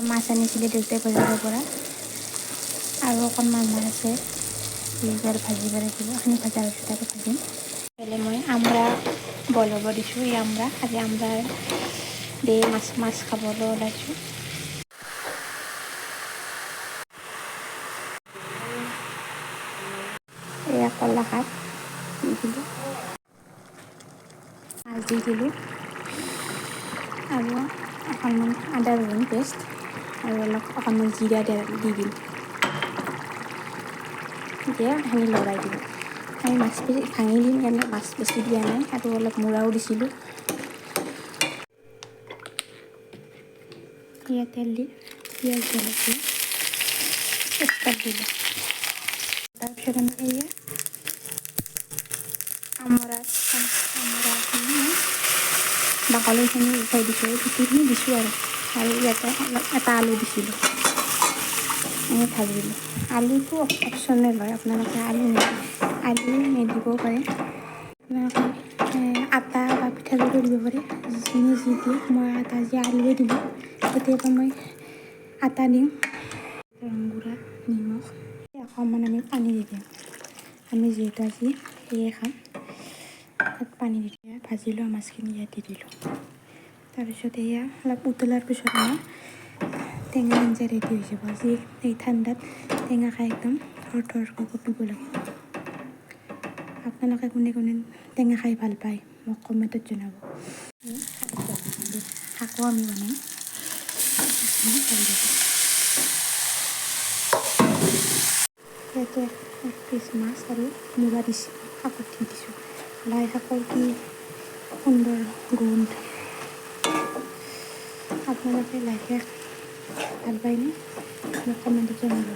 মাছ আনিছিলে দেউতাই বজাৰৰ পৰা, আৰু অকণমান মাছ আছে, এইবাৰ ভাজিব লাগিব। এইখিনি ভজাৰ পিছত আৰু ভাজিম। এইফালে মই আমৰা বইল হ'ব দিছোঁ। এই আমৰা আজি আমৰা দি মাছ মাছ খাবলৈ ওলাইছোঁ। এয়া কলা শাক দি দিলোঁ, মাছ দি দিলোঁ, আৰু অকণমান আদা ৰহুন পেষ্ট আৰু অলপ অকণমান জিৰা দি দিম। এতিয়া এইখিনি লৰাই দিলোঁ। আমি মাছ বেছি ভাঙি দিম কাৰণে মাছ বেছি দিয়া নাই, আৰু অলপ মূৰাও দিছিলোঁ। এয়া তেল দি পিঁয়াজ জলকীয়া তেজপাত দিলোঁ। তাৰপিছত আমি এয়া আমৰা আমৰাখিনি বাকলিখিনি উঠাই দিছোঁ, গুটিখিনি দিছোঁ আৰু আৰু ইয়াতে অলপ এটা আলু দিছিলোঁ, আমি ভাজিলোঁ। আলুটো অপশ্যনেল হয়, আপোনালোকে আলু নিদিবও পাৰে। আপোনালোকে আটা বা পিঠাগুড়িও দিব পাৰে, যোনে যি দিয়ে। মই আটা আজি আলুৱে দিলোঁ, কেতিয়াবা মই আটা দিওঁ। ৰং গুড়া, নিমখ, অকণমান আমি পানী দি দিওঁ। আমি যিহেতু আজি সেয়ে খাম, তাত পানী দি দিয়া ভাজি লোৱা মাছখিনি ইয়াত দি দিলোঁ। তাৰপিছত এয়া অলপ উতলাৰ পিছত আমাৰ টেঙা আঞ্জা ৰেডি হৈ যাব। আজি এই ঠাণ্ডাত টেঙা খাই একদম থৰ থৰকৈ কঁপিব লাগে। আপোনালোকে কোনে কোনে টেঙা খাই ভাল পায় মোক কমেণ্টত জনাব। শাকো আমি বনাম। ইয়াতে এক পিচ মাছ আৰু মূৰা দিছোঁ, শাকত দি দিছোঁ। লাই শাকৰ কি সুন্দৰ গোন্ধ। আপোনালোকে লাই শাক ভাল পায়নে? মোক কমেণ্টত জনাব।